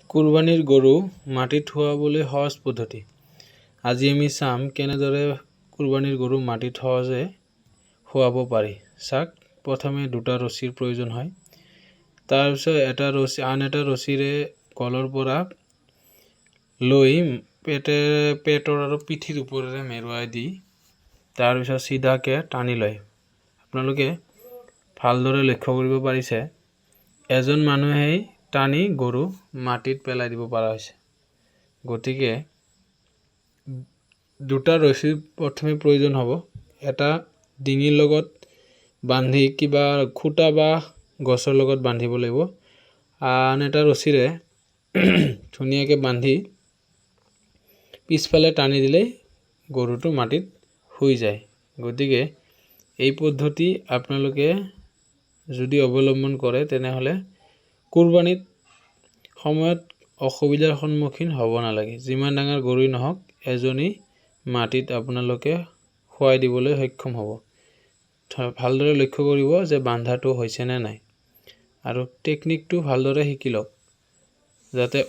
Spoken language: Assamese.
কুৰবানীৰ গৰু মাটিত শুৱাবলৈ সহজ পদ্ধতি। আজি আমি চাম কেনেদৰে কুৰবানীৰ গৰু মাটিত সহজে শুৱাব পাৰি। চাওক, প্ৰথমে দুটা ৰছীৰ প্ৰয়োজন হয়। তাৰপিছত এটা ৰছী আন এটা ৰছীৰে গলৰ পৰা লৈ পেটৰ আৰু পিঠিৰ ওপৰেৰে মেৰুৱাই দি তাৰপিছত চিধাকৈ টানি লয়। আপোনালোকে ভালদৰে লক্ষ্য কৰিব পাৰিছে, এজন মানুহেই টানি গৰু মাটিত পেলাই দিব পৰা হৈছে। গতিকে দুটা ৰছীৰ প্ৰথমে প্ৰয়োজন হ'ব। এটা ডিঙিৰ লগত বান্ধি কিবা খুঁটা বা গছৰ লগত বান্ধিব লাগিব। আন এটা ৰছীৰে ধুনীয়াকৈ বান্ধি পিছফালে টানি দিলেই গৰুটো মাটিত শুই যায়। গতিকে এই পদ্ধতি আপোনালোকে যদি অৱলম্বন কৰে, তেনেহ'লে কুৰবানীত সময়ত অসুবিধাৰ সন্মুখীন হ'ব নালাগে। যিমান ডাঙৰ গৰুৱেই নহওক, এজনী মাটিত আপোনালোকে শুৱাই দিবলৈ সক্ষম হ'ব। ভালদৰে লক্ষ্য কৰিব যে বান্ধাটো হৈছেনে নাই আৰু টেকনিকটো ভালদৰে শিকি লওক যাতে